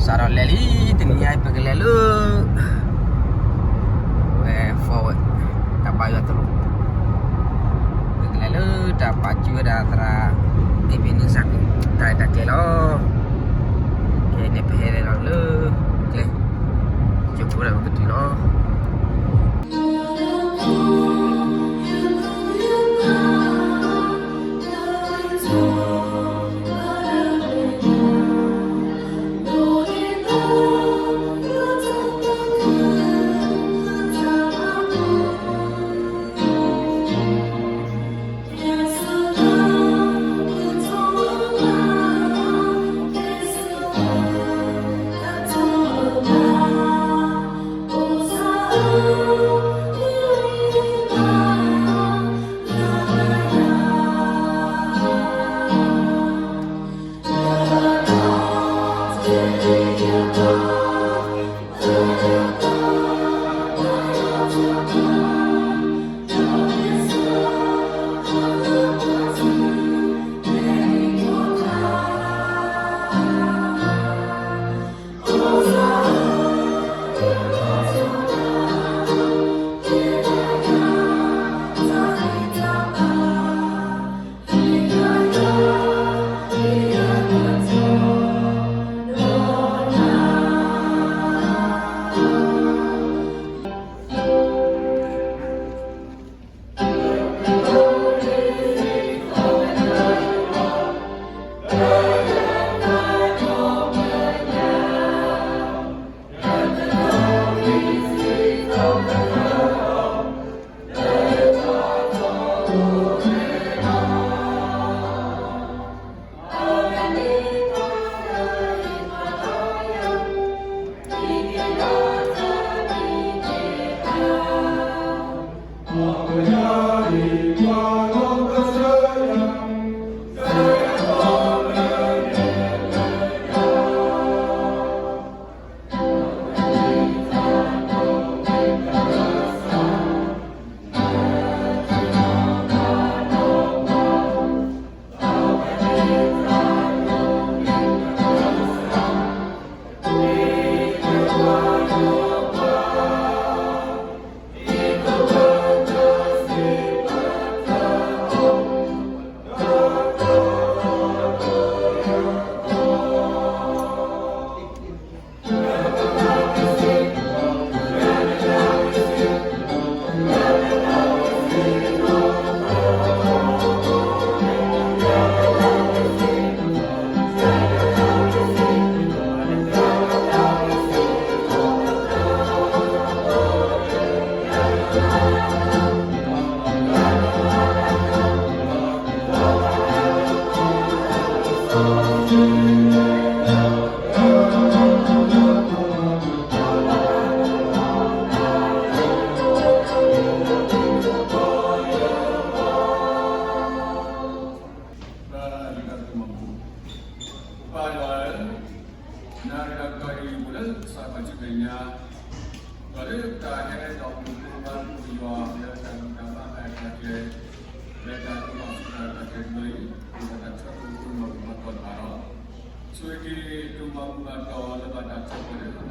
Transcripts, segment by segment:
စးထီၣ်လဲၤလံ, တနံၤညါအံၤ ပကလဲၤလၢ ဝဲ forward တၢ်ဘါယွၤသရိာ်, ပကလဲၤလၢတၢ်ပာ်စုဝဲဒၣ်သရၣ် အ့ဘ့နံစၢ် တၢ်ရဲၣ်တၢ်ကျဲၤလီၤ. ခဲအံၤန့ၣ် ပဟဲလီၤလၢကျဲ ကၠိဖိဒီးပကတုၤလီၤ. ပၢ်ယွၤဧၢ, နၤဒီးကတီၢ်အံၤ ပလၢကစၢ်ခီၣ်ထံးမဲာ်ညါ, ဒီးလၢတၢ်ဟဲဒီးမူခိၣ်ဘါမူခိၣ်ယွၤ လၢတၢ်ဘူၣ်တၢ်ဘါတၢ်ရဲၣ်တၢ်ကျဲၤ, လၢတၢ်သူၣ်ဘၣ်သးတၢ်ရဲၣ်တၢ်ကျဲၤတဖျၢၣ်အံၤ ပတၢ်ထၢၣ်ကီၢ်မၤဘူၣ်မၤတီၢ်တဖၣ်လီၤ. ဆိၣ်ဂ့ၤက့ၤတၢ်မၤဘူၣ်မၤတီၢ်လၢဘၣ်တၢ်ထၢၣ်ကီၢ်လၢနၤဒီးကတီၢ်အံၤ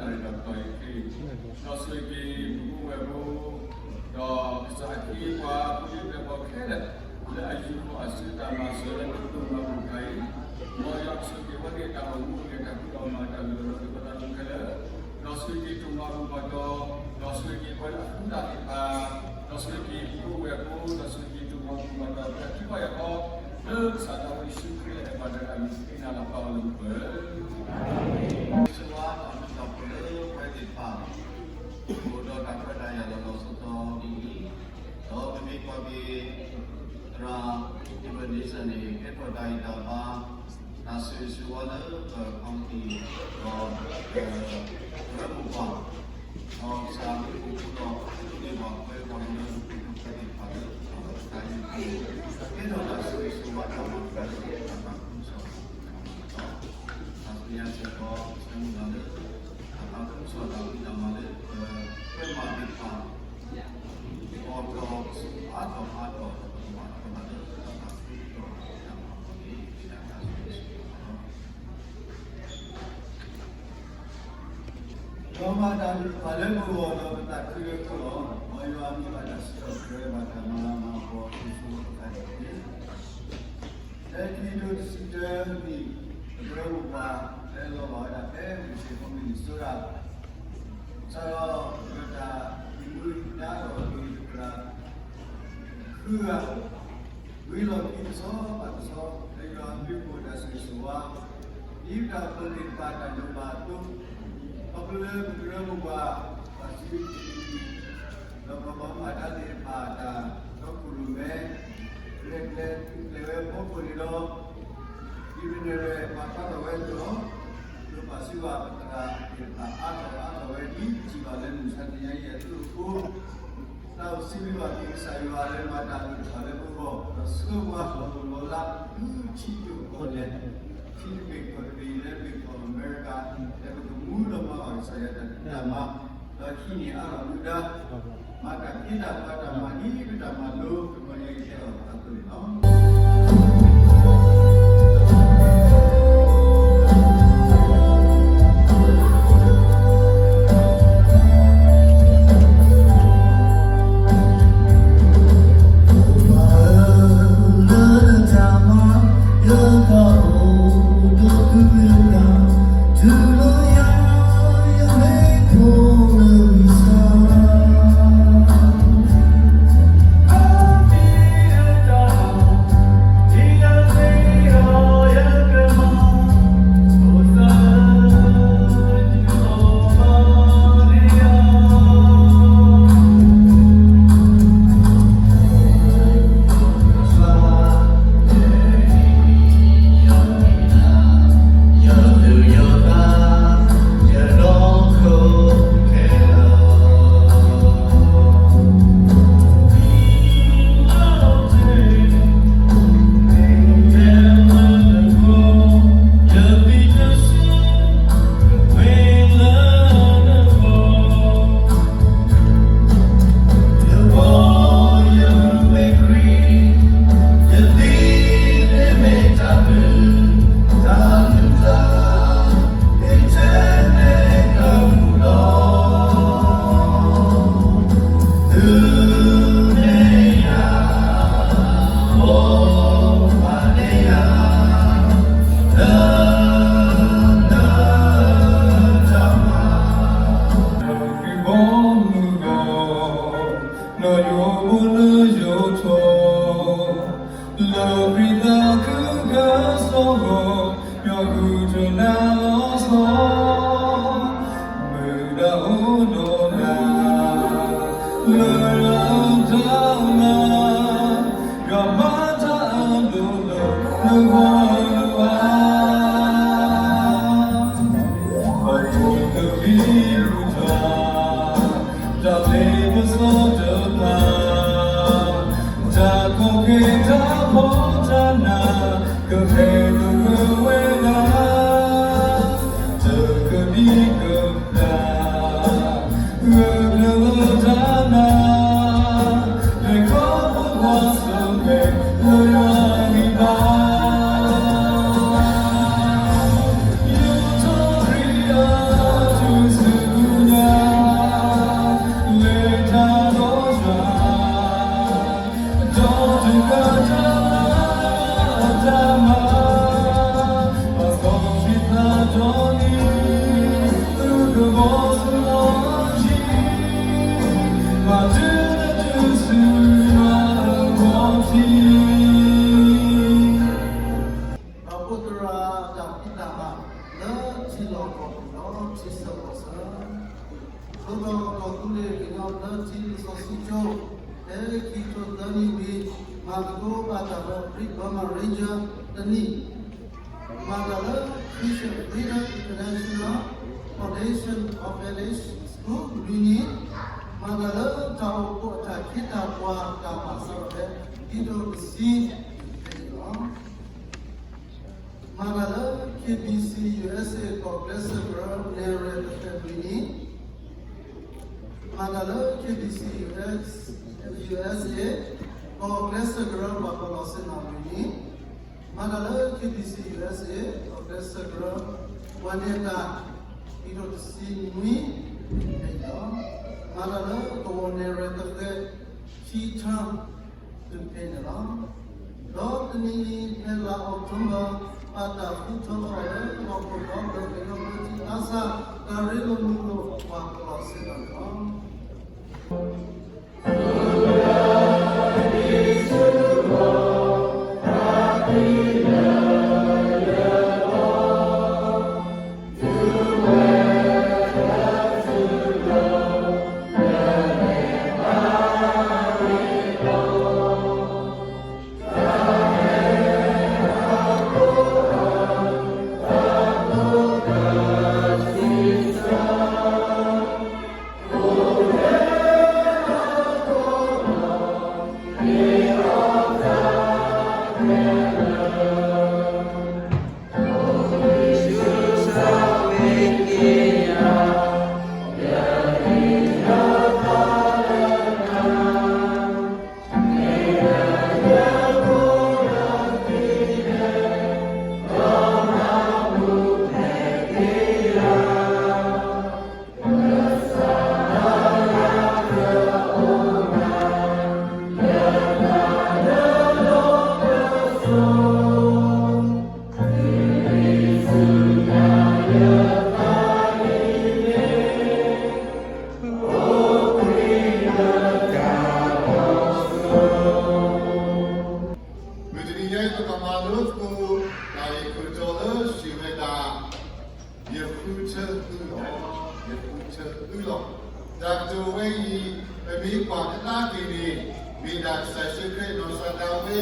တက့ၢ်. ဒီးဆိၣ်ဂ့ၤက့ၤပူဖိဝဲၢ်ဖိ ဒီးကစၢ်အခ့အပှၤအဖိအလံၤအပျဲၢ်အဘီၣ်ခဲလၢာ် လၢအယူၢ်ဃီၤအစုတၢ်မၤစၢၤလၢတၢ်မၤဘူၣ်တဖၣ်အံၤ, မ်ယွၤဆိၣ်ဂ့ၤက့ၤဝဲန့ၣ်တၢ်အိၣ်မူအဂ့ၢ်တၢ်ကူၣ်ဘၣ်မၤတၢ်ဂ့ၢ်လၢပသးဒီးခဲလၢာ်, ဒီးဆိၣ်ဂ့ၤက့ၤတၢ်မၤဘူၣ်မၤတီၢ်, ဒီးဆိၣ်ဂ့ၤက့ၤပှၤလၢအဃုသးသ့ၣ်တဖၣ်, ဒီးဆိၣ်ဂ့ၤက့ၤပူဖိဝဲၢ်ဖိ, ဒီးဆိၣ်ဂ့ၤက့ၤတၢ်မၤဘူၣ်မၤတီၢ်တဖၣ်ခံဘၣ်ယၤဃီ, လၢကစၢ်ဒၣ်ဝဲယ့ၣ်ၡူးခရံာ်လၢအဲၣ်ဘၣ်တၢ်ဒီးအမံၤ ပဃ့နၤလီၤပၢ်လၢမူခိၣ်ဧၢ. ဆိၣ်ဂ့ၤဆိၣ်ဝါတၢ်မုၢ်တၢ်ပၢၢ်လၢပဝဲသ့ၣ်တဖၣ် အိၣ်ဒီးတၢ်ခွဲးတၢ်ယာ်လီၤလီၤဆီဆီဒ်အံၤ, ဒီးပမ့ၢ်ကွၢ်က့ၤ သရၣ် အ့ဘၢၣ်နံစၢ်န့ၣ် ဟဲထီၣ်တၢ်ဂံၢ်တၢ်ဘါ, တၢ်ဆိၣ်ဂ့ၤဆိၣ်ဝါလၢပခီမတံၣ် ဒီး ပရၢမိၢ်ပှၢ်, ဒီးကစၢ်မ့ၢ်အိၣ်ဃူဒီး ဒိးန့ၢ်ဘၣ်ပှၤပှၤကညီဖိသ့ၣ်တဖၣ်လၢ တၢ်အုၣ်က့ၤ ကဲထီၣ်တၢ်ဆိၣ်ဂ့ၤဆိၣ်ဝါတၢ်မၤစၢၤလၢတၢ်သးခုကစီၣ် တၢ်သ့ၣ်ညါစ့ၢ်ကီး ဆၢမုၢ်လၢ်လၢ တၢ်သးခုကစီၣ်တၢ်ဖံးတၢ်မၤလၢ ပခွဲးမၤသ့ၣ်တဖၣ် အီၣ်တီၢ်အါထီၣ်အါထီၣ် ပကမၤထွဲဘၣ်လၢတၢ်သးခုကစီၣ်တၢ်မၤအဂီၢ်န့ၣ် မ့ၢ်ဒၣ်တၢ်ဆိၣ်ဂ့ၤဆိၣ်ဝါလီၤ. မၤတၢ်ဒ်ပှၤလၢပဂီၢ်ဒီးပသးခုလၢအဃိလီၤ. မ်ယွၤမ့ၢ်ဘၣ်တၢ်စံးထီၣ်ပတြၢၤ ဘၣ်တၢ်မၤလၤမၤကပီၤ အိၣ်ဆိးသးတက့ၢ်. ဖဲခံကထိတဆံတၢနံၣ် ပကရၢမိၢ်ပှၢ် ဟဲလီၤဘၣ်ဝဲဒၣ်ဖဲ Wisconsin Minnesota စးထီၣ်ဒီးတၢ်သံမူဒါဒီးက့ၤသရၣ် ဃုဂၤ ဝံၤလီၢ်ခံတဆီဘၣ်တဆီ လၢယွၤအဘျုးအဖှိၣ်တၢ်ဆိၣ်ဂ့ၤဆိၣ်ဝါ ဒ်ပတၢ်အိၣ်ဖှိၣ်သ့ၣ်တဖၣ်တၢ်လိၣ်ဘၣ်အသိး, ခီဖျိလၢပကရၢမိၢ်ပှၢ် ပှၤစုတံၤ ဒီးပှၤဘၣ်မူဘၣ်ဒါသ့ၣ်တဖၣ်အတၢ်တီခိၣ်ရိၣ်မဲ ရဲၣ်ကျဲၤသုးကျဲၤဝဲအဖီခိၣ်န့ၣ်ဒီး ဒ်ပနဲၣ်ရဲၣ်ပာ်ဖျါထီၣ်ဝဲအသိးလီၤ. ဒိးပာ်စုဘၣ်ပသရၣ်သ့ၣ်တဖၣ်အါထီၣ်အါထီၣ်ဝဲ ဒ်ပထံၣ်ဘၣ်လၢမုၢ်မဆါတနံၤညါအံၤအသိးအဃိ တၢ်အိၣ်စံးဘျုးဘၣ်က့ၤကစၢ်ယွၤလၢမၤတၢ်အုၣ်က့ၤခီၣ်လၢပဂီၢ် ဒီးဆှၢပှၤလီၤလး ဆံးကီၢ်လဲၣ် ထံတဘ့ၣ်ကီၢ်တဘ့ၣ်လၢ Bank of America လၢပကမူဒီးမၤအီၤကစၢ်ယွၤတၢ်ဖံးတၢ်မၤ ဒီးဟံးန့ၢ်အါထီၣ်မူဒါ မၤတၢ်ဖံးတၢ်မၤတၢ်မၤဒ်ပတၢ်မၤလိ ကမၤယဲအံၤတဲအီၤအသိးန့ၣ်လီၤ. လၢခရံာ်သးခုကစီၢ်ဂီၤ ယွၤဃုထၢနၤလီၤဆီ, မုၢ်နၤအိၣ်ဒီးနၤ လၢတၢ်လၤ, ယွၤမၤတၢ်အဒိၣ်လၢနဂီၢ်လၢၤဘၣ်. ပအိၣ်ကဘံဘူတၢ် တၢ်သ့ပစီတဖၣ်, တၢ်ကီက့ၤတၢ်ဖှီၣ်တၢ်နး ကဟဲသဂၢၢ်ဝဲဒၣ်, တကဒံကဒါ ဂၢၢ်ကျၢၤလၢတၢ်နး, လဲၤခီဖျိကွၢ်ဆၢၣ်မဲာ်လၢယွၤဂံၢ်ဘါ ဒီးပသရၣ်တၢ်ဖံးတၢ်မၤ လၢထံလီၢ်ကီၢ်ပူၤဒီးထံဆၢကီၢ်ဆၢ, သိးဒီးကီၢ်သူလ့ၤကညီဘျၢထံလံာ်စီဆှံကၠိ, ဖဲခံကထိသၢနံၣ်ဝံၤ မၤသကိးဘၣ်တၢ်လၢ Free Burma Ranger တနံၣ်, မၤတၢ်လၢ Christian Freedom International Foundation of Village School လွံၢ်နံၣ်, မၤတၢ်လၢတၢ်အိၣ်ဖှိၣ်အတၢ်ခ့တၢ်ပှၤတၢ်ဘၣ်ဆၢထၢၣ်ဖဲ ခံကထိတဆံ ဖဲန့ၣ်လီၤ. မၤတၢ်လၢ K B C U S A ကီၢ်ကျဲးစၢးကရၢ နဲၣ်ရွဲၣ်တဖျၢၣ်လွံၢ်နံၣ်, မၤတၢ်လၢ K B C U S, U S A ကီၢ်ကျဲးစၢးကရၢ ပှၤကီၢ်လီၤဆ့ၣ်နီၤလွံၢ်နံၣ်, မၤတၢ်လၢ K B C U S A ကီၢ်ကျဲးစၢးကရၢ ပှၤနဲၣ်တၢ် ခံကထိတဆံနွံ ဖဲအံၤလီၤ. မၤတၢ်လၢကဝီၤနဲၣ်ရွဲၣ်သဃဲၣ် ခံထၢ တုၤဖဲန့ၣ်လီၤ. ဒီးတနံၤအံၤ ဖဲလါအီးထိဘၢၣ် ဘၣ်တၢ်ဃုထၢထီၣ်လၢ ဟီၣ်ခိၣ်ဒီဘ့ၣ်ကညီဘျၢထံအါစၢ် တၢ်ရ့လိာ်မုာ်လိာ်ပှၤကလီစ့ၢ်ကီးန့ၣ်လီၤ. မုၢ်တနံၤညါအံၤ ပကမၤလိသကိး တၢ်ဂ့ၢ်ခိၣ်တီလၢစံးဝဲဒၣ် ယဃုထၢသုလီၤ, ယဃုထၢသုလီၤ. တၢ်ကတိၤဝဲအံၤ ပမ့ၢ်ကွၢ်ကဒါက့ၤန့ၣ် မ့ၢ်ဒၣ်ကစၢ်ယ့ၣ်ၡူးခရံာ်နီၢ်ကစၢ်ဒၣ်ဝဲ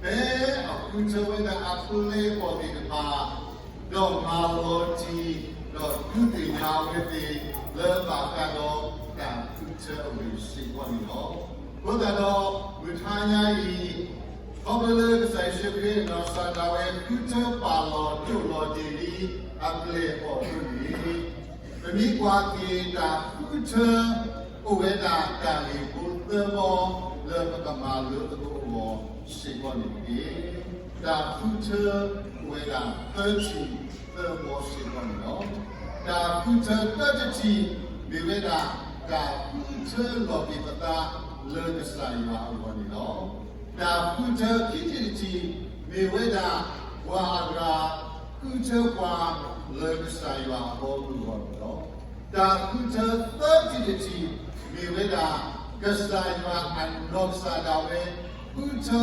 ဖဲအဃုထၢဝဲဒၣ်အပျဲၢ်အဘီၣ်သ့ၣ်တဖၣ် ဒီးမၤလီၤတံၢ် ဒီးဒုးသ့ၣ်ညါအဝဲသ့ၣ် လၢဘၣ်ဃးဒီးတၢ်ဃုထၢအဂ့ၢ်စ့ၢ်ကီးန့ၣ်လီၤ. အဃိသတးဒီး မုၢ်တနံၤညါအံၤ ခီဖျိလၢကစၢ်ယ့ၣ်ၡူးခရံာ်နီၢ်ကစၢ်ဒၣ်ဝဲ ဃုထၢပာ်လီၤဒိၣ်လီၤဒ့ၣ်လံ အပျဲၢ်အဘီၣ်အဃိန့ၣ် ပမ့ၢ်ကွၢ်က့ၤတၢ်ဃုထၢ အိၣ်ဝဲဒၣ်တၢ်ဂ့ၢ်ဖိသၢဘီ လၢပကမၤလိသကိးအဂီၢ်စ့ၢ်ကီးန့ၣ်တက့ၢ်. တၢ်ဃုထၢအိၣ်ဝဲဒၣ်သၢထံၣ်သၢဘီစ့ၢ်ကီးန့ၣ်လီၤ. တၢ်ဃုထၢသၢထံၣ်တထံၣ် မ့ၢ်ဝဲဒၣ် တၢ်ဃုထၢလီၤက့ၤပသးလၢကစၢ်ယွၤအဂီၢ်န့ၣ်လီၤ. တၢ်ဃုထၢခံထံၣ်တထံၣ် မ့ၢ်ဝဲဒၣ် ပှၤအဂၤဃုထၢပှၤလၢကစၢ်ယွၤအဘီအမုၢ်အဂီၢ်န့ၣ်လီၤ. တၢ်ဃုထၢသၢထံၣ်တထံၣ် မ့ၢ်ဝဲဒၣ် ကစၢ်ယွၤအနီၢ်ကစၢ်ဒၣ်ဝဲ ဃုထၢ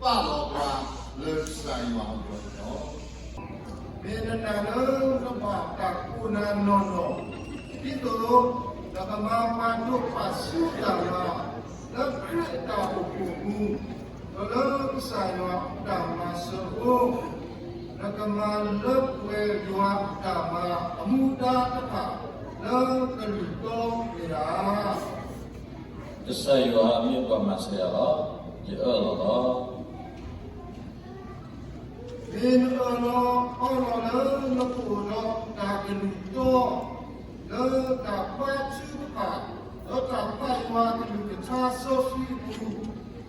ပာ်လီၤပှၤလၢကစၢ်ယွၤအဂီၢ်န့ၣ်လီၤ. မ့ၢ်နနာ်လၢနဘၣ်တၢ်ကိၢ်နၤနီၢ်နီၢ် ဒ်သိး နကမၤပှၤဒိးပာ်ဆူၣ်တၢ်မၤ လၢခရံာ်အတၢ်အိၣ်ဖှိၣ်အပူၤ ဒီးလၢကစၢ်ယွၤအတၢ်မၤစၢၤအဃိ နကမၤလၢပှဲၤယွၤအတၢ်မၤအမူဒါတဖၣ် လၢကလုၢ်တီန့ၣ်ဧါ. ကစၢ်ယွၤမ့ၢ်ပှၤမၤစၢၤယၤလီၤ. ယအၢၣ်လီၤလီၤ. မ့ၢ်နအၢၣ်လီၤအီလီၤလၢနကအိၣ်ဒီးတၢ်ကလုၢ်တီ လၢတၢ်ဘါထုကဖၣ် ဒီးတၢ်ဘါယွၤကလုၢ်ကထါစီဆှံအပူၤ,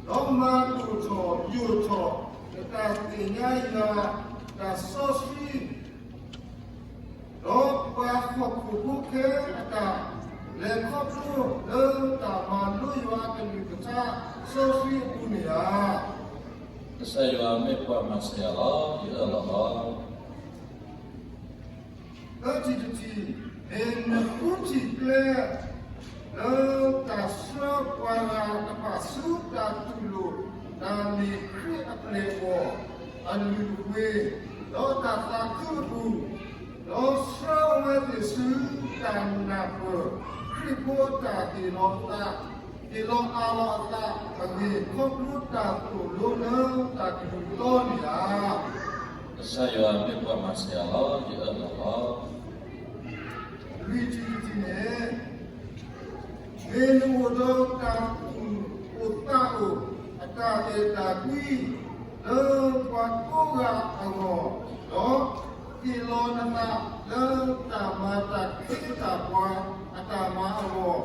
ဒီးမၤဒိၣ်ထီၣ်ယိာ်ထီၣ် နတၢ်သ့ၣ်ညါယွၤ တၢ်စီဆှံ ဒီးပှၤဟီၣ်ခိၣ်ဖိခဲအတၢ်လဲၤခီဖျိ လၢတၢ်မၤလိယွၤအကလုၢ်ကထါစီဆှံအပူၤန့ၣ်ဧါ. ကစၢ်ယွၤမ့ၢ်ပှၤမၤစၢၤယၤလီၤ. ယအၢၣ်လီၤလီၤ. သၢထံၣ်တထံၣ်, မ့ၢ်နဃုထံၣ်ကျဲ လၢတၢ်ဆှၢပှၤဂၤတဖၣ်ဆူတၢ်တူၢ်လိာ် တၢ်မ့ၢ်ခရံာ်အပျဲၢ်အဘီၣ် အလုၢ်အပှ့ၤ, ဒီးတၢ်သးခုအပူၤ, ဒီးဆှၢအဝဲသ့ၣ်ဆူတၢ်နၢ်ပၢၢ် ခရံာ်ဖိအတၢ်ဟ့ၣ်လီၤသး ဟ့ၣ်လီၤအးလီၤအသးအဂ့ၢ် ခီဖျိတၢ်သိၣ်လိလၢတၢ်ကလုၢ်တီန့ၣ်ဧါ. ကစၢ်ယွၤမ့ၢ်ပှၤမၤစၢၤယၤလီၤ. ယအၢၣ်လီၤလီၤ. လွံၢ်ထံၣ်တထံၣ်န့ၣ် မ့ၢ်နအိၣ်ဒီးတၢ်သူၣ်အိၣ်သးအိၣ် အတၢ်အဲၣ်တၢ်ကွံ လၢပှၤကိးဂၤအဂီၢ်, ဒီးဟ့ၣ်လီၤနသးလၢတၢ်မၤတၢ်ခ့တၢ်ပှၤအတၢ်မၤအဂီၢ်,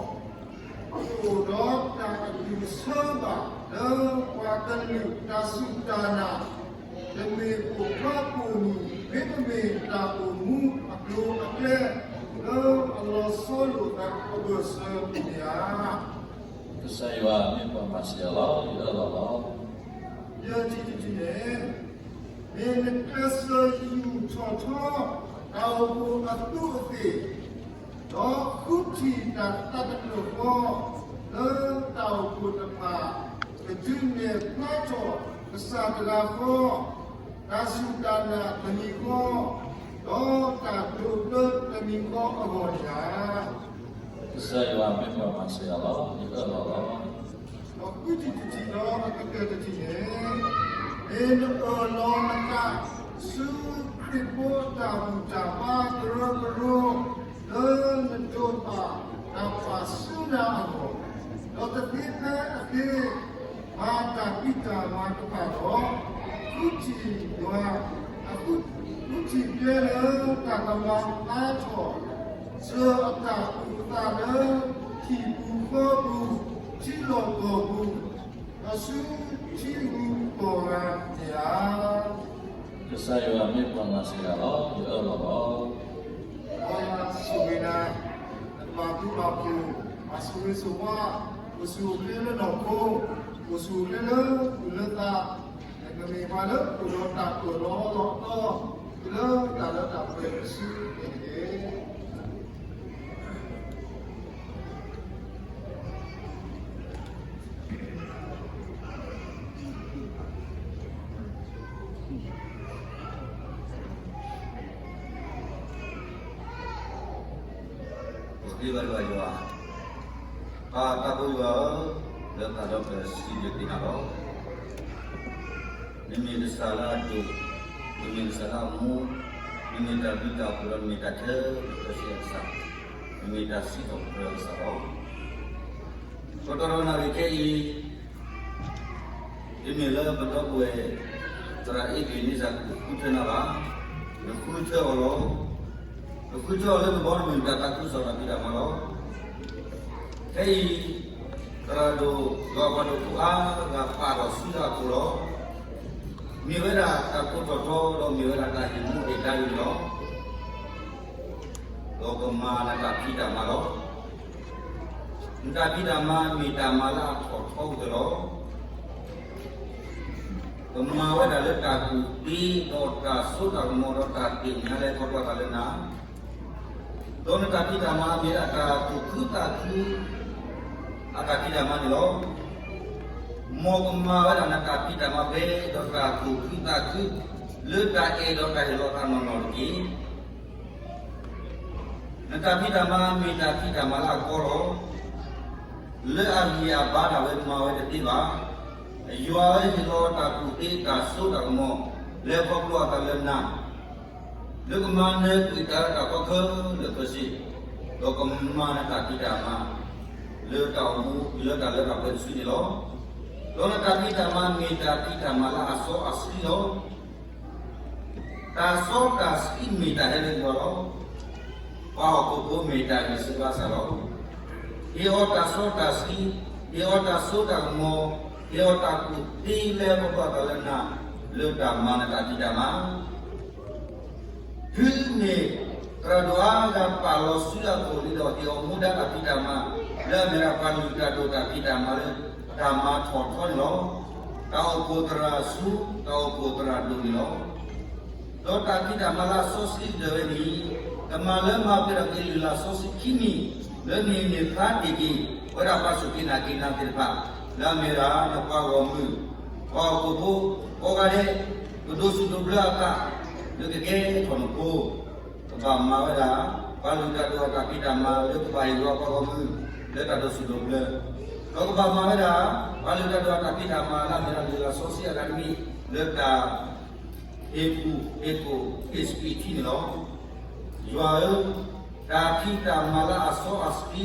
အိၣ်ဒီးတၢ်အဒုးအဆၢဘၣ်လၢပှၤကလုာ်တၢ်စူၢ်တၢ်နာ်, တမ့ၢ်ပိာ်ခွါပိာ်မုၣ် မ့တမ့ၢ်တၢ်အိၣ်မူအကျိၤအကျဲ, လၢအလီၤဆီလိာ်သးအဘၢၣ်စၢၤန့ၣ်ဧါ. ကစၢ်ယွၤမ့ၢ်ပှၤမၤစၢၤယၤလီၤ, ယအၢၣ်လီၤလီၤ. ယဲၢ်ထံၣ်တထံၣ်န့ၣ်, မ့ၢ်နကျဲးစၢးယူာ်ထီၣ်ထီ တၢ်အိၣ်ဖှိၣ်အသူးအသ့ၣ်, ဒီးဃုထံၣ်တၢ်သးတဖျၢၣ်ဃီ, လၢတၢ်အိၣ်ဖှိၣ်တဖၣ် ကဒုးနဲၣ်ဖျါထီၣ်ကစၢ်တဂၤဃီ, တၢ်စူၢ်တၢ်နာ်တမံၤဃီ, ဒီးတၢ်ဒိးဘျၢတမံၤဃီအဂီၢ်န့ၣ်ဧါ. ကစၢ်ယွၤမ့ၢ်ပှၤမၤစၢၤယၤလီၤ, ယအၢၣ်လီၤလီၤ. ဒီးဃုထံၣ်တထံၣ်ဒီးအကတၢၢ်တထံၣ်န့ၣ်, မ့ၢ်နအၢၣ်လီၤနသးဆူခရံာ်ဖိအတၢ်ဘူၣ်တၢ်ဘါကရၢကရိ, လၢနဒိးဘၣ်တၢ်ပာ်ဆူနၤအဂီၢ်, ဒီးတသ့ဖဲအသ့ မၤတၢ်ဖံးတၢ်မၤတဖၣ်ဒီး, ဃုထံၣ်ယွၤ, ဃုထံၣ်ကျဲလၢတၢ်ကမၤအါထီၣ် စၢၤအတၢ်အုၣ်အသးလၢ ဟံၣ်ပူၤဃီပူၤ, ထံလီၢ်ကီၢ်ပူၤ, ဒီးဆူထံဂုၤကီၢ်ဂၤန့ၣ်ဧါ. ကစၢ်ယွၤမ့ၢ်ပှၤမၤစၢၤယၤလီၤ, ယအၢၣ်လီၤလီၤ. ယွၤဆိၣ်ဂ့ၤနၤ, နဘၣ်ဘျုးဘၣ်ဖှိၣ်, ဘၣ်ဆိၣ်ဂ့ၤဆိၣ်ဝါ, အိၣ်ဆူၣ်အိၣ်ချ့လၢနီၢ်ခိ, အိၣ်ဆူၣ်အိၣ်ချ့လၢသူၣ်လၢသး, နကမ့ၢ်ပှၤလၢအိၣ်ဒီးတၢ်အၢၣ်လီၤလီၤတီ, တုၤလၢတၢ်လၢတၢ်ပှဲၤတစုန့ၣ်တက့ၢ်. ပဃ့ဘါထုကဖၣ်ယွၤ, ပၢ်သးဘိယွၤဧၢ, လၢတၢ်ဒီဖျၢၣ်စံးဘျုးက့ၤနၤလီၤ. နမ့ၢ်ကစၢ်လၢအဒိၣ်, နမ့ၢ်ကစၢ်လၢအမူ, နမ့ၢ်တၢ်ဘျုးတၢ်ဖှိၣ်ဒီး နမ့ၢ်တၢ်ထဲကစၢ်, နမ့ၢ်တၢ်စံးထီၣ်ပတြၢၤကစၢ်လီၤ. ကတီၢ်ဒီးနၣ်ရံၣ်ခဲအံၤ, တမ့ၢ်လၢပဒီပုၢ်ဝဲၢ် သရၣ်အ့ဘ့ၣ်နံစၢ်ဃုထၢနၤဘၣ်, နဃုထၢအီၤလီၤ. နဃုထၢအီၤလၢနဘီတမုၢ် တၢ်သးခုကစီၣ်တၢ်ဖံးတၢ်မၤလီၤ. ခဲအံၤ, သရၣ်ဒိၣ် ယွၤပှၤဒိၣ်ဖိအါဂၤပာ်ထီၣ်ဆူအခိၣ်လီၤ. မ့ၢ်ဝဲဒၣ်တၢ်ကိးထီၣ်ထီ ဒီးမ့ၢ်ဝဲဒၣ်တၢ်ဟ့ၣ်မူဟ့ၣ်ဒါန့ၣ်လီၤ. ဒီးကမၤနတၢ်ဖံးတၢ်မၤလီၤ. နတၢ်ဖံးတၢ်မၤမ့ၢ်တၢ်မၤလၢအထီၣ်ထီကတၢၢ်လီၤ. ကမၤဝဲဒၣ်လၢတၢ်ကူၣ်သ့ ဒီးတၢ်စိတၢ်ကမီၤ ဒီးတၢ်သ့ၣ်ညါလၢခီဖျိသးလၢနၤ, ဒီးနတၢ်ဖံးတၢ်မၤမ့ၢ်ဒၣ်တၢ်သူၣ်ခုသးခု အတၢ်ဖံးတၢ်မၤန့ၣ်လီၤ. မ်ကမၤဝဲဒၣ်နတၢ်ဖံးတၢ်မၤဖဲ ဒီးတၢ်သူၣ်ခုသးခု လၢတၢ်အဲၣ်ဒီးတၢ်ဟ့ၣ်လီၤသးနီၢ်နီၢ်တက့ၢ်. နတၢ်ဖံးတၢ်မၤမ့ၢ်တၢ်ဖံးတၢ်မၤလၢအကီလီၤ. လၢအဂံၢ်အဘါဒၣ်ဝဲမၤဝဲတသ့ဘၣ်. ယွၤဧၢ ဟ့ၣ်လီၤတၢ်ကူၣ်သ့တၢ်စိတၢ်ကမီၤ လၢခီဖျိအသးလၢနၤ, လၢကမၤနၢၤကွံာ်တၢ်အၢတၢ်သီခဲလၢာ်ခဲဆ့, ဒီးကမၤနတၢ်ဖံးတၢ်မၤ လၢတၢ်အိၣ်မူ လၢတၢ်လၢတၢ်ပှဲၤတစုန့ၣ်လီၤ. ဒီးနတၢ်ဖံးတၢ်မၤမ့ၢ်တၢ်ဖံးတၢ်မၤလၢအစီအဆှံလီၤ. တၢ်စီတၢ်ဆှံမ့ၢ်တၢ်ဟဲလၢယွၤလီၤ. ပှၤဟီၣ်ခိၣ်ဖိမ့ၢ်တၢ်ဂံၢ်စၢ်ဘါစၢ်လီၤ. ဟ့ၣ်အီၤတၢ်စီတၢ်ဆှံ, ဟ့ၣ်အီၤတၢ်စိတၢ်ကမီၤ, ဟ့ၣ်အီၤတၢ်ကူၣ်သ့လၢခီဖျိအသးလၢနၤ, လၢတၢ်မၤနတၢ်ဖံးတၢ်မၤ တုၤမ့ၢ်သရၣ်ဒိၣ်အါဂၤပာ်လီၤစုလၢအခိၣ်လံဒီး ဟ့ၣ်အီၤမူဒါတၢ်ဖံးတၢ်မၤ လၢအမ့ၢ်ဒၣ်ပှၤလုၢ်တၢ်ဒိၣ်တၢ်ဖံးတၢ်မၤလၢ တၢ်မၤထီၣ်ထီန့ၣ်လီၤ. တၢ်အိၣ်ဖှိၣ်သရၣ်ဆူ တၢ်အိၣ်ဖှိၣ်သရၣ်ဒိၣ်န့ၣ်လီၤ. ဒီးတၢ်ဖံးတၢ်မၤလၢအစီဆှံကတၢၢ်ဝဲန့ၣ် ကမၤလၢမၤပှဲၤထီၣ်က့ၤလုၢ်လၢ်စီဆှံခံမံၤ လၢန့ၣ်န့ၣ်သါတ့ၢ်က့ၤ ပဝဲဒၣ်ပှၤစူၢ်က့ၤနာ်က့ၤနၤသ့ၣ်တဖၣ် လၢအမ့ၢ်ဝဲဒၣ်နပှၤဂီၢ်မုၢ် ပှၤဟီၣ်ခိၣ်ဖိ ကိးဂၤဒဲး ကဒိးစူၣ်ဒိးဘျၢအသး လၢကကဲထီၣ်နဖိ ကဘၣ်မၤဝဲဒၣ် ပှၤလုၢ်တၢ်ဒိၣ်အတၢ်ဖံးတၢ်မၤ လၢကဘၣ်ဟ့ၣ်လီၤပှၤဂီၢ်မုၢ် လၢတၢ်ဒိးစူၣ်ဒိးဘျၢ, ဒီးကဘၣ်မၤဝဲဒၣ် ပှၤလုၢ်တၢ်ဒိၣ်အတၢ်ဖံးတၢ်မၤ လၢအမ့ၢ်ဒၣ်လုၢ်လၢ်စီဆှံအဂၤတမံၤ လၢတၢ် ဟ့ၣ်ကူၣ်ဟ့ၣ်ကိၣ်ဟ့ၣ်စပံးထံန့ၣ်လီၤ. ယွၤဧၢ, တၢ်ဖံးတၢ်မၤလၢအစီအဆှံ,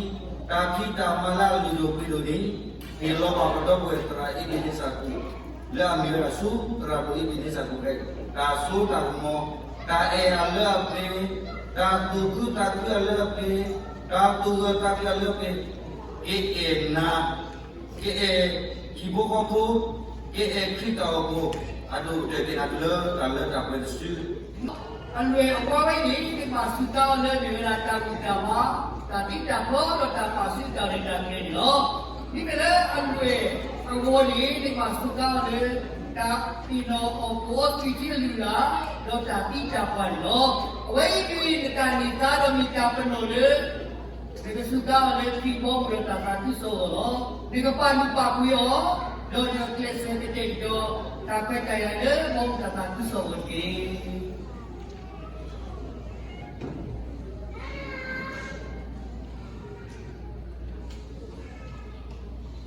တၢ်ဖံးတၢ်မၤလၢအလုၢ်ဒိၣ်ပှ့ၤဒိၣ်န့ၣ် ဟ့ၣ်လီၤဘၣ်ပဒီပုၢ်ဝဲၢ်သရၣ်အ့ဘ့ၣ်နံစၢ်ခူၣ် လၢအမ့ၢ်ဝဲဒၣ်ဆူသရၣ်ဒိၣ်အ့ဘ့ၣ်နံစၢ်ခူၣ်ဖဲ တၢ်စိတၢ်ကမီၤ, တၢ်အဲၣ်အလၢအပှဲၤ, တၢ်သူၣ်ခုသးခုအလၢအပှဲၤ, တၢ်သူၣ်ဂၢၢ်သးကျၢၤအလၢအပှဲၤ, ကအဲၣ်နၤ ကအဲၣ်ဟံၣ်ဖိဃီဖိ, ကအဲၣ်ခရံာ်တၢ်အိၣ်ဖှိၣ် အဒိၣ်ကတၢၢ်သ့ၣ်တဖၣ်တုၤလၢတၢ်လၢတၢ်ပှဲၤတစု, တၢ် အလွဲၢ်အဝါဝဲအံၤန့ၣ် မ့ၢ်ဘၣ်စူးကါအီၤလၢမ့ၢ်ဝဲဒၣ်တၢ်ဘူၣ်တၢ်ဘါ, တၢ်သံတၢ်ပှၢ်ဒီးတၢ်ပာ်ဆူးတၢ်ရဲၣ်တၢ်ကျဲၤန့ၣ်လီၤ. မ့မ့ၢ်လၢအလွဲၢ်အဂီၢ်န့ၣ် မ့ၢ်ဘၣ်စူးကါအီၤလၢ တၢ်သ့ၣ်နီၣ်အီၣ်ကိးအီသုးက့အလုၢ်အလၢ် ဒီးတၢ်သံတၢ်ပှၢ်န့ၣ်လီၤ. အဝဲအံၤန့ၣ် နတၢ်န့ၢ်သါဒီးမ့ၢ်တၢ်ပနီၣ်လၢ နကစူးကါအီၤလၢခရံာ်ဘီမုၢ်ဒီးတၢ်သးခုကစီၣ်အဂီၢ်လီၤ. နကပာ်လုၢ်ပာ်ပှ့ၤအီၤ, ဒီးနကကျဲးစၢးကတဲာ်ကတီၤ တၢ်ခွဲးတၢ်ယာ်လၢဘီမုၢ်တၢ်သးခုကစီၣ်အဂီၢ်တက့ၢ်. ဒ်အ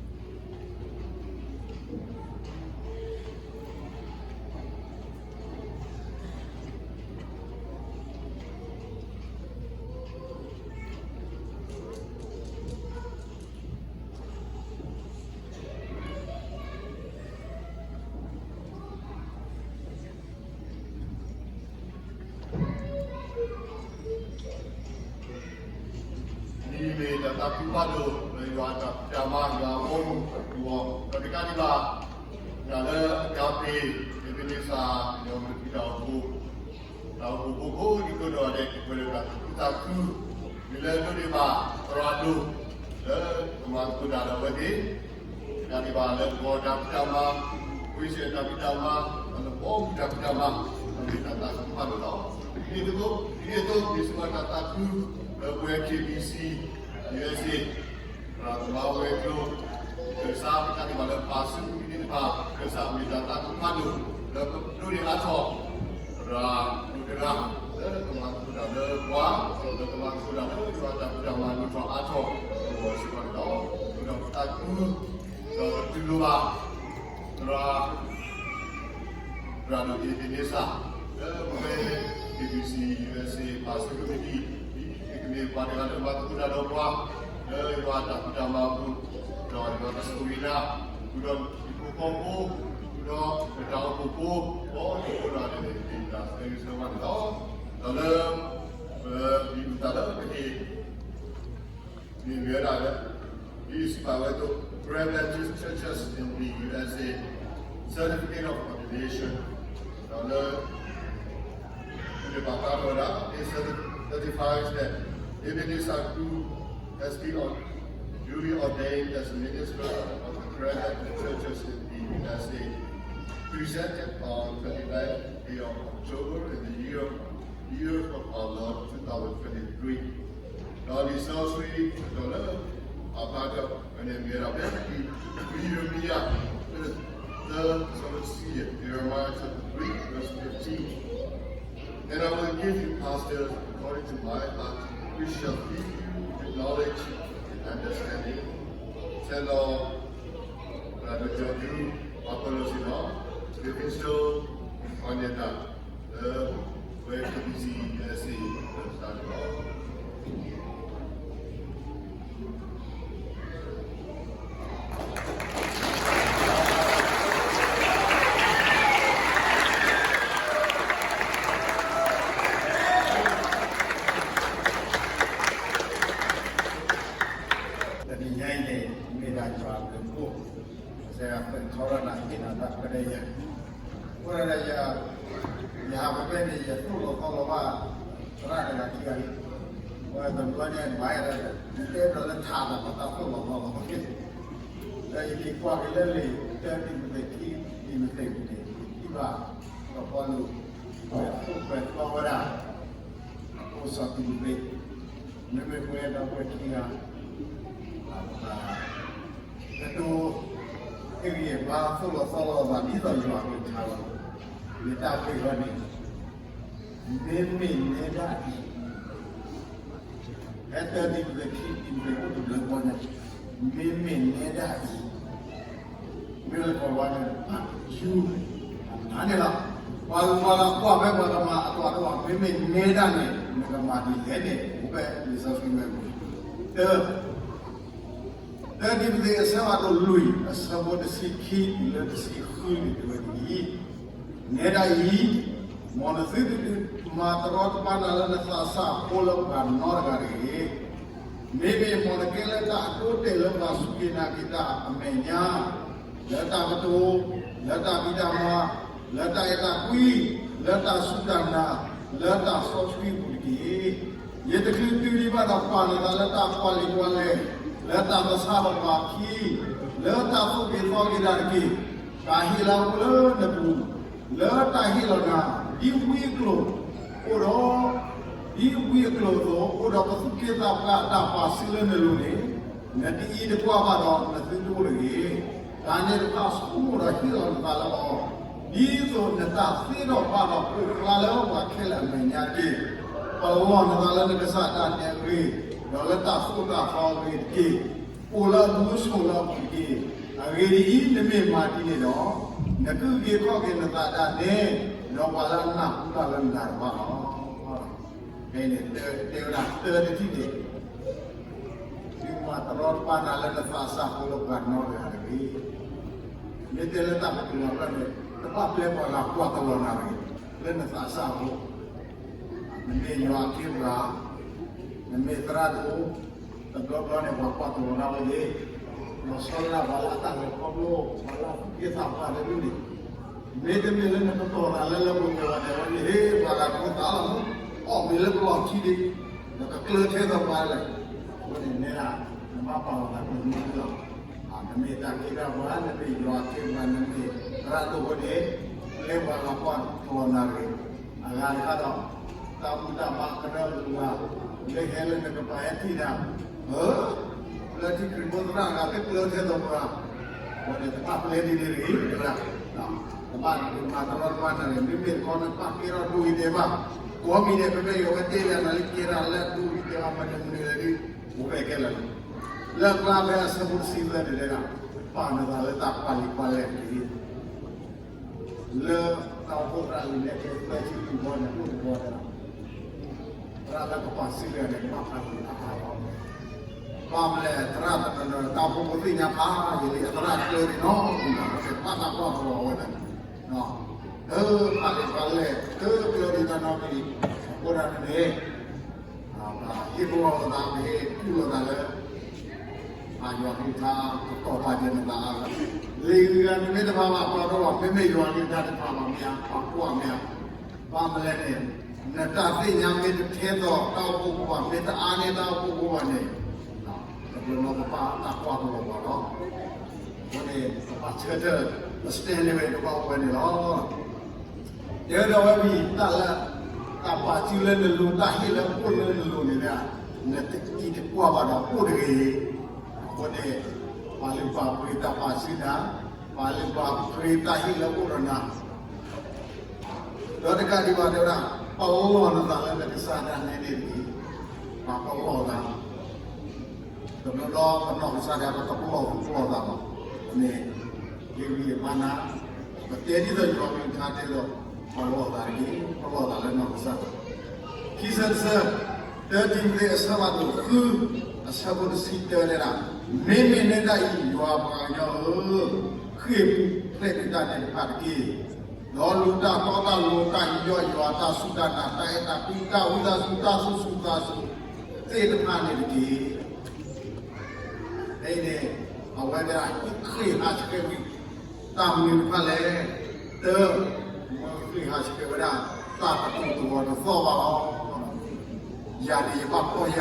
မ့ၢ်တၢ်သးခုဖးဒိၣ် လၢယွၤအတၢ်ဖံးတၢ်မၤ ယွၤအဘီအမုၢ်အပူၤအီၤ ဒီးတကးဒံးဘၣ် တၢ်လၢအကါဖ့ Ebenezer ယွၤမ့ၢ်တၢ်အိၣ်ဖှိၣ် တၢ်အိၣ်ဖှိၣ်ဖိကိးဒံကိးနီၢ်ဂၤဒဲး ပှဲၤဒီးတၢ်သူၣ်ခုသးခု မ့ၢ်လၢဒိးန့ၢ်ဘၣ်သရၣ်ဒိၣ် လၢကမၤသကိးတၢ်ဒီးအဝဲသ့ၣ် တကးဒံးဘၣ်လၢကီၢ်တၢ်ဖံးတၢ်မၤ, ဝ့ၢ်စဲးတၢ်ဖံးတၢ်မၤ, ဒီးလၢပှၤမူတၢ်ဖံးတၢ်မၤ, ဒီးမ့ၢ်တၢ်သးခုဖးဒိၣ်လီၤ. ဒ်န့ၣ်အသိး ဒ်န့ၣ်အသိး မ့ၢ်စ့ၢ်ကီးတၢ်သးခု လၢပဝဲ K B C U S A သရၣ်သမါဝဲၤကျိၤ ကစၢ်တကးဒံးဘၣ်လၢပာ်စုပူၤဒ်န့ၣ်တဖၣ် ကစၢ်မ့ၢ်တၢ်သးခုဖးဒိၣ် လၢပဒိးန့ၢ်အါထီၣ် သရၣ်ဒိၣ်တဂၤ လၢကမၤသကိးတၢ်လၢပှၤ လၢကမၤသကိးတၢ်လၢယွၤအတၢ်ဖံးတၢ်မၤ ဒိၣ်ထီၣ်အါထီၣ် အဂီၢ်စ့ၢ်ကီးန့ၣ်လီၤ. ဒီးပသးခု ဒီးပတူၢ်လိာ်ဘၣ် သရၣ် သရၣ်ဒိၣ် Ebenezer လၢပဝဲ K B C U S A ပာ်စုကမံးတံာ် ဒ်န့ၣ်ကမ့ၢ်ပှၤတဂၤလၢမၤသကိးတၢ်ဒီးပှၤ လၢယွၤအတၢ်ဖံးတၢ်မၤအပူၤ ဒီးယွၤကဆိၣ်ဂ့ၤနၤ ဃုာ်ဒီးဟံၣ်ဖိဃီဖိ ဃုာ်ဒီးတၢ်အိၣ်ဖှိၣ်ဖိ ကိးဒံကိးနီၢ်ဂၤဒဲးန့ၣ် မ့ၢ်တၢ်ဆၢဂ့ၤဆၢဝါန့ၣ်လီၤ. ဒီးလၢ ပဒုးသးလၢပန့ၣ် မ့ၢ်ဝဲဒၣ်လၢ ဒ်စံးဘၣ်ဝဲအသိး Karen Baptist Churches in the U S A Certificate of Ordination ဒီးလၢ မ့ၢ်ပာ်ဖျါထီၣ်ဝဲဒၣ် it certifies that Ebenezer Crew has been duly ordained as a minister of the Karen Baptist Churches in the U S A, presented on twenty-ninth day of October in the year year of our Lord two thousand twenty-three. ဒီးလံာ်စီဆှံ ဒီးလၢ အဘၣ်တၢ်ဝဲန့ၣ်မ့ၢ်ဝဲဒၣ်ဖဲ Yeremiah သၢ စီဆှံ Jeremiah chapter three verse fifteen. And I will give you pastors according to my heart, which shall feed you with knowledge and understanding. ဆဲးလီၤ ပကၠီၤဒု ပှၤပၢၤလီၢ်ဆ့ၣ်နီၤ Livingstone Quinetta လၢ ဝဲ K B C U S A လၢတၢ်န့ၣ်လီၤ. တနံၤညါအံၤန့ၣ် မ့ၢ်ဒၣ်ယွၤအဘျုးအဖှိၣ် ကစၢ်ယွၤပာ်ထီၣ်ဝဲဒၣ်ဟ့ၣ်နၤတၢ်ခွဲးတၢ်ယာ်, အဃိဒၣ်ယ ယဟးဖဲန့ၣ် ယသိၣ်လီၤသီလီၤဘၣ် သရၣ်တဂၤခံဂၤလံ, ဝဲတဘျီညါမၤယၤဒၣ် ယတဲဘျီလၢထးဒီးပှၤတၢ်သိၣ်လီၤသီလီၤဘၣ်, ဒီးယက့ၤကွၢ်က့ၤလၢလံာ်တၢတံၤမသ့း ခံတံၤမသ့းန့ၣ် ယထံၣ်ဘၣ် ဒီးပီလူး ဝဲသိၣ်ပှဲၤသီဝဲဒၣ် အဖိစီၤတံၤမသ့း မ့မ့ၢ်ပဝဲဒီပုၢ်ဝဲၢ်ခံဂၤ ပကတိၤ ဟ့ၣ်ဂံၢ်ဟ့ၣ်ဘါသိၣ်လီၤသီလီၤဘၣ် ဒ်သိးယွၤကလုၢ်ကထါလီၤ. မ့ၢ်တၢ်ဂ့ၢ်ဝဲန့ၣ် မ့မ့ၢ်နဲဒၣ်အံၤ ဖဲတၢတံၤမသ့း ခံတံၤမသ့း အိၣ်တဘျုးဘီညါ, မ့မ့ၢ်နဲဒၣ်အံၤ မ့ၢ်လၢကီၢ်ဝါန့ၣ် ယူၤ နၤန့ၣ်လီၤ. ပှၤဂုၤပှၤဂၤကွၢ်ဖဲပှၤကမၤအတီၢ်တအိၣ်ဘၣ်, မ့မ့ၢ်နဲဒၣ်န့ၣ် နကမၤဒ်လဲၣ်န့ၣ် အိၣ်ဖဲလံာ်စီဆှံမဲာ်ပူၤ, တၢ တၢတံၤမသ့း အဆၢဖးဒိၣ်လွံၢ် အဆၢဖိတဆံခံတုၤလၢတဆံဃုန့ၣ် တဲဝဲဒ်အံၤ, နဲဒၣ်အံၤ မ်နသုတဒုးမၤတရီတပါနၤလၢနသးစၢ်ဖိလၢပှၤနီတဂၤတဂ့ၤ. မ့မ့ၢ်မ်နကဲလၢတၢ်အဒိအတဲာ်လၢပှၤစူၢ်က့ၤနာ်က့ၤတၢ်အမဲာ်ညါ, လၢတၢ်ကတိၤ, လၢတၢ်ဖံးတၢ်မၤ, လၢတၢ်အဲၣ်တၢ်ကွံ, လၢ လၢတၢ်စူၢ်တၢ်နာ်, လၢတၢ်စီဆှံအပူၤတက့ၢ်. ယတချုးတုၤဒံးဘၣ်ဒီး ပာ်နသးလၢတၢ်ကွၢ်လံာ်ကွၢ်လဲၢ်, လၢတၢ်သဆၣ်ထီၣ်ပှၤခံ, လၢတၢ်သိၣ်က့ၤသီက့ၤတၢ်တက့ၢ်. တၢ်ဟ့ၣ်လၤအိၣ်လၢနပူၤ, လၢတၢ်ဟ့ၣ်လီၤနၤ, ဒ်ဝံအကျိၤအိၣ်ဒီး, ဒ်ဝံအကျိၤအသိး အိၣ်ဒီးပသူၣ်က့သးပှၢ်အတၢ်ပာ်စုလၢနလိၤန့ၣ်, နတအံးတကွၢ်ဘၣ်ဒီး နသုတအိၣ်တဂ့ၤ. တၢ်န့ၣ်တဖၣ်ဆိကမိၣ်ဒီးဟ့ၣ်လီၤနသးလၢအီၤ, ဒ်သိးနတၢ်သ့ထီၣ်ဘၣ်ဒီး အိၣ်ဖျါလၢပှၤခဲလၢာ်အမဲာ်ညါတက့ၢ်. ပလီၢ်နသးလၢနကစၢ်ဒၣ်နဲအဂ့ၢ်, ဒီးလၢတၢ်သိၣ်တၢ်သီအဂ့ၢ်တက့ၢ်. အိၣ်လၢအဒူအဆိးလၢအပူၤတက့ၢ်. အဂ့ၢ်ဒ်အံၤ, နမ့ၢ်မၤဒ်န့ၣ်ဒီး, နကအုၣ်က့ၤခီၣ်က့ၤနသးဒၣ်နဲ, ဒီးပှၤလၢအနၢ်ဟူတၢ်လၢနၤတဖၣ်လီၤ. ဖဲန့ၣ် တဲဝဲဒၣ်တၢတထံၣ်န့ၣ်, သုမၤတရီတပါနၤလၢနသးစၢ်ဖိလၢပှၤနီတဂၤတဂ့ၤ. မ့ၢ်တဲလၢတၢ်ကတိၤလီၤတၢ်န့ၣ်, တဘၣ်ပျဲပှၤဂၤကွၢ်တလီၤနၤတဂ့ၤ, လၢနသးစၢ်ဖိ, နမ့ၢ်ယွၤအခ့အပှၤ, နမ့ၢ်သရၣ်ဒိၣ်, တဘျီဘျီန့ၣ် ပှၤကွၢ်တလီၤနၤဝဲန့ၣ်, လီၤဆီဒၣ်ပှၤလၢအတၢ်လဲၤခီဖျိ, ပှၤလၢအသူၣ်က့သးပှၢ်လၢဒ်န့ၣ်, မ့တမ့ၢ်လၢနကတီၢ်သးလၢလၢပှဲၤပှဲၤဘၣ်န့ၣ်ဝဲန့ၣ်, ဟ့ၣ်ပှၤဂၤဖိသးလီၤမူ, အီၣ်မ့ၤလၢပလီၢ်ခံဒံး, ဒီးကကျၢထဲသိးပှၤလဲၣ်, အဃိန့ၣ်မ့ၢ်ဒၣ်, နဘၣ်ပာ်လီၤသးကွံာ်မူလီၤ. နမ့ၢ်တၢ်ခ့တၢ်ပှၤ, နမ့ၢ်ယွၤအခ့အပှၤ, နမ့ၢ်သရၣ်ဒိၣ်အဃိန့ၣ်, ပျဲပှၤဂၤကွၢ်တလီၤနၤတဂ့ၤ. အဂၤတခါဒီး, တၢ်ဘူၣ်တၢ်ဘါကရၢပူၤဂၤ, လၢဟဲလၢနကပၤဟဲထံၣ်နၤ, လၢထံခရံာ်ဖိသရၣ်ဂၤ တကျၢထဲသိးပှၤ, အဃိန့ၣ် တဘၣ်ပျဲဒ်န့ၣ်တဂ့ၤ, တဘၣ်မၤတရီတပါနၤန့ၣ်, မ့မ့ၢ်တခီနဘၣ်ကဲထီၣ်ဒိဂ့ၤတဲာ်ဘၣ်, ကိးမံၤဒဲး ပမ့ၢ်ယိၤဝဲတဲလၢနၤလၢကဲထီၣ်လၢဒိဂ့ၤတဲာ်ဘၣ် မနုၤမနုၤလဲၣ်ဒ်, အိၣ်ဖဲခဲလၢာ်လီၤ. လၢအကျါဖဲအဆၢဖိတဆံသၢန့ၣ်တဲဒၣ်, ပာ်နသးလၢတၢ်ကွၢ်လံာ်ကွၢ်လဲၢ်တက့ၢ်. လၢတၢ်အိၣ်ဖှိၣ်သရၣ်လံာ်လဲၢ်ကျဲသၢဆံလွံၢ်ဘီန့ၣ် အိၣ်တဘီတဲဒၣ်, သရၣ်လၢကပာ်စုလၢာ်န့ၣ် ကဘၣ်ဖးလံာ်အဖးလီၤ. ဘၣ်မလဲၣ်, သရၣ်တနီၤနီၤ တၢ်အိၣ်ဖှိၣ်ဖိသ့ၣ်ညါဖးယံာ်လံ, အသရၣ်ကျၢၤန့ၣ်နီၤ, ဘၣ်တၢ်ကွၢ်ကလီၤဝဲဒၣ်, လၢဖးလံာ်ဖးလဲၢ် လၢကျၢၤဒံးတၢ်နီတမံၤ, အဃိဒၣ်န့ၣ် ပဟ့ၣ်ပလီၢ်လိာ်သး ပဟ့ၣ်ကူၣ်လိာ်သးလၢ ယွၤကလုၢ်ကထါ ကတီၤပာ်က့ၤနသး, လံာ်ဂုၤဂၤန့ၣ်မ့ၢ်တဖးဘၣ် ပှၤဒီးဘၣ်, မ့မ့ၢ်ယွၤကလုၢ်ကထါတဖးဘၣ်မ့ၢ်ဧါ, ပှၤကွၢ်မ့ၢ်ဧါ, ဘၣ်မလဲၣ်န့ၣ်, နတၢ်သ့ၣ်ညါမ့ၢ်တထဲသိးတၢ်အိၣ်ဖှိၣ်ဖိဘၣ်, မ့ၢ်တအါန့ၢ်တၢ်အိၣ်ဖှိၣ်ဖိဘၣ်န့ၣ်, တဘျီလီၤကဘၣ်တၢ်ကွၢ်ကလီၤပှၤလီၤ. အဃိန့ၣ် ပဘၣ်ဆၢထၢၣ် ပ stand န့ၢ်ဝဲ ကဘၣ်အိၣ်ဝဲန့ၣ်လီၤ. တဲဝဲဒၣ်ဝဲဝံၤ တၢ်လၢ တၢ်ပာ်စုလၢနလိၤ တၢ်ဟ့ၣ်လၢအိၣ်လၢနလိၤန့ၣ်ဒၣ် နတအံးတကွၢ်ဘၣ်ဒီးအိၣ်တဂ့ၤ. အဃိန့ၣ် ပာ်လုၢ်ပာ်ပှ့ၤတၢ်ပာ်စုနၤ, ပာ်လုၢ်ပာ်ပှ့ၤတၢ်ဟ့ၣ်လၢအိၣ်ဒီးနၤ ဒီးတကးဒံးဘၣ်တဲဝဲဒၣ် ပလီၢ်နသးလၢနကစၢ်ဒၣ်နဲန့ၣ်တက့ၢ်. ပပလီၢ်သး တဘျီဘျီပနီၢ်ကစၢ်ဒၣ် ပတပလီၢ်သူၣ်ပလီၢ်သးဘၣ်. အန့ၣ် ယဂံၢ်ယဘါနၤ, ပတဲဒ်သိးယွၤကလုၢ်ကထါတဲဒီး ပလီၢ်သးတက့ၢ်. ပလီၢ်သးလၢနီၢ်ကစၢ် ခံဆၢတဆၢ, တၢတံၤမသ့း အဆၢဖးဒိၣ်ဃု, အဆၢဖိတဆံတၢတဲဒၣ်, မ့မ့ၢ်နဲဒၣ်အံၤ ယွၤပှၤကညီဧၢ, ဃ့ၢ်ပူၤဖျဲးဒံးတၢ်န့ၣ်တဖၣ်တက့ၢ်. ဒီးလူၤတၢ်တီတၢ်လိၤ တၢ်ယူးယီၣ်ယွၤ တၢ်စူၢ်တၢ်နာ် တၢ်အဲၣ်တၢ်ကွံ တၢ်ဝံသးစူၤ တၢ်သူၣ်စူၤသးစူၤသ့ၣ်တဖၣ်န့ၣ်တက့ၢ်. ဖဲအံၤန့ၣ် အဝဲဒၣ် ဃ့ၢ်ဟးဆှဲးဝံၤ တၢ်မနုၤတဖၣ်လဲၣ်. တၢ, မ့ၢ်ဃ့ၢ်ဟးဆှဲးဝဲဒၣ် တၢ်ကတိၤတဂီၤတသီၣ်ဘၣ်လီၤ. ယၤန့ၣ်ယဘၣ်ပီၢ်ယၢ်လီၤက့ၤတၢ်တဘျုးဘျီညါ ခီဖျိ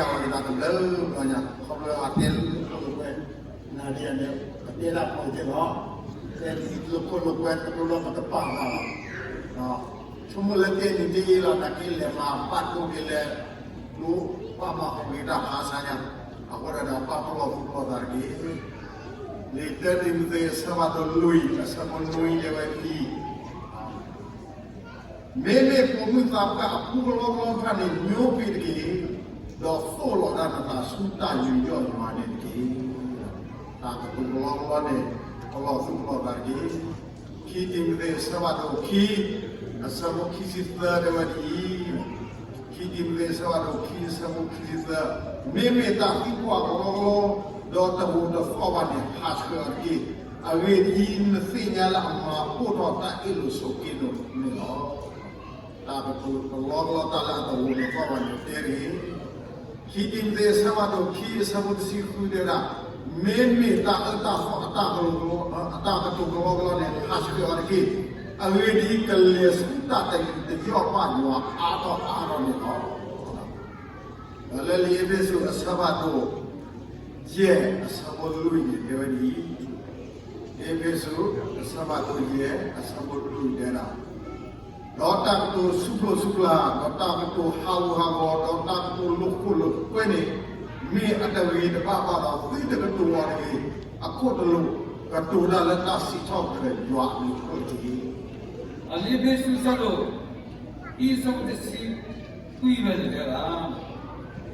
အတဲလၢခိၣ်လိာ်ကွဲ နၤဒ်ယၤန့ၣ် ပတဲဒၣ်ပှဲၤက့ၤလီၤ. တဲလၢခိၣ်လိာ်ကွဲတဘျီလီၤ ပတပာ်ဘၣ်လီၤ. ဆိကမိၣ်လၢတဲနံၤတအ့ၣ်လီၤ နာ်က့လဲၤမၤဘၣ်ဒိက့ၤလဲၤ ဒိဘၣ်မၤဃုာ်က့ၤတၢ်ဖးဆါညါ အဃိဒၣ်ဒီး ပာ်ပလီၢ်သူၣ်ပလီၢ်သးတက့ၢ်. လံာ်တၢတံၤမသ့း အဆၢဖးဒိၣ်လွံၢ် အဆၢဖိနွံတဲဝဲဒ်အံၤ, မ့မ့ၢ်ပိာ်မုၣ်သးပှၢ်အဖုကလီကလီတဖၣ်န့ၣ် ညိကွံာ်တက့ၢ်, ဒီးသိၣ်လီၤဒၣ်နသးဆူတၢ်ယူးယီၣ်ယွၤန့ၣ်တက့ၢ်. တၢ်ကတိၤကလီကလီန့ၣ် ပလီၢ်သူၣ်ပလီၢ်သးတက့ၢ်. ခံတံၤမသ့း အဆၢဖးဒိၣ်ခံ အဆၢဖိခံဆံသၢတဲဝဲဒ်အံၤ, ခံတံၤမသ့း အဆၢဖးဒိၣ်ခံ အဆၢဖိခံဆံသၢ, မ့မ့ၢ်တၢ်သံကွၢ်ကလီကလီ ဒီးတဟူးတသီၣ်ဘၣ်န့ၣ် ဟးဆှဲးအီၤတက့ၢ်. အဂ့ၢ်ဒ်အံၤ, နသ့ၣ်ညါလၢအမၤအိၣ်ထီၣ်တၢ်အ့ၣ်လိာ်ဆိးက့လိာ်န့ၣ်လီၤ. တၢ်ကတိၤကလီကလီ တၢ်လၢအတဟူးတသီၣ်ဘၣ်န့ၣ်တဲတဂ့ၤ. ခံတံၤမသ့း အဆၢဖးဒိၣ်ခံ အဆၢဖိတဆံဃုတဲဝဲဒၣ်, မ့မ့ၢ်တၢ်အၢတၢ်သီအတၢ်ကတိၤကလီကလီန့ၣ် ဟးဆှဲးအီၤတက့ၢ်. အဂ့ၢ်ဒ်အံၤ, ကလဲၤဆူတၢ်တယူးတယီၣ်ဘၣ်ယွၤအါထီၣ်အါထီၣ်န့ၣ်လီၤ. ဒီးလၢလံာ်အ့းဖ့းစူး အဆၢဖးဒိၣ်ယဲၢ် အဆၢဖိလွံၢ်န့ၣ် တဲဝဲဒ်အံၤ, အ့းဖ့းစူး အဆၢဖးဒိၣ်ယဲၢ် အဆၢဖိလွံၢ်တဲဒၣ်, ဒီးတၢ်ကတိၤဆူၣ်ဖျိဆူၣ်ကျါ, ဒီးတၢ်ကတိၤဟးဂူာ်ဟးဂီၤ, ဒီးတၢ်ကတိၤလိာ်ခိၣ်လိာ်ကွဲန့ၣ်, မ့ၢ်အတဂ့ၤတဘၣ်ဘၣ်ဒီး သုတကတိၤအီၤတဂ့ၤ. အခိၣ်တလိာ်, ကတိၤတၢ်လၢတၢ်စံးထီၣ်ပတြၢၤယွၤအဘျုးအဖှိၣ်တက့ၢ်. အ့းဖ့းစူး အဆၢဒိၣ် အဆၢဖိတဆံခွံဖဲန့ၣ်တဲဒၣ်,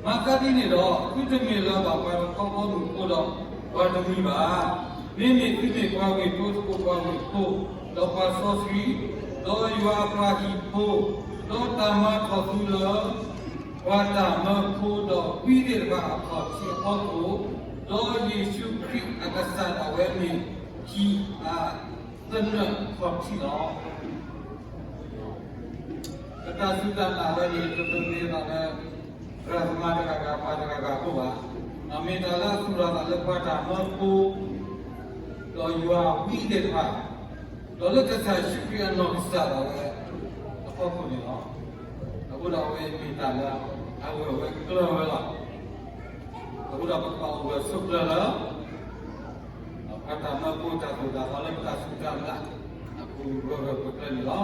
မၤသးဒ်န့ၣ်ဒီး, သုတမ့ၢ်လၢဘၣ်ပှၤတခီဘီမုၢ်ဖိဒီးပှၤတမှံၤဘၣ်. မ့မ့ၢ်သုမ့ၢ်ပှၤဂ့ၢ်ဖိသကိးပှၤဂ့ၢ်ဖိ, ဒီးပှၤစီဆှံ, ဒီးယွၤအပှၤဟံၣ်ဖိ, ဒီးတၢ်မၤထီၣ်သုလၢ ပှၤတၢ်မၢဖိဒီးဝံသ့ၣ်တဖၣ်အခီၣ်ထံးအဖီခိၣ်, ဒီးယ့ၣ်ၡူးခရံာ်အကစၢ်ဒၣ်ဝဲမ့ၢ် ဟံၣ်အသနၢၣ်ခီၣ်ထံးလီၤ. ပတၢ်စူၢ်တၢ်နာ်ဝဲန့ၣ် တမ့ၢ်ဘၣ်လၢ ပှၤမၤတဂၤဂၤ ပှၤတဂၤဂၤအဃိဘၣ်. မ့ၢ်တၢ်လၢအသူၣ်ထီၣ်အသးလၢပှၤတၢ်မၢဖိ ဒီးယွၤဝံသ့ၣ်တဖၣ်, ဒီးလၢကစၢ်ယ့ၣ်ၡူးခရံာ်အနီၢ်ကစၢ်ဒၣ်ဝဲအဖီခိၣ်န့ၣ်လီၤ. အဃိဒီးအဝဲမ့ၢ်တၢ်လၢအဂၢၢ်ဝဲကျၢၤဝဲလီၤ. အဃိဒီးပကဘၣ်အိၣ်ဂၢၢ်ဆိးကျၢၤလၢ ပှၤတၢ်မၢဖိတၢ်သိၣ်တၢ်သီလၢပတၢ်စူၢ်တၢ်နာ် အပူၤဂၢၢ်ဂၢၢ်ကျၢၤကျၢၤန့ၣ်လီၤ.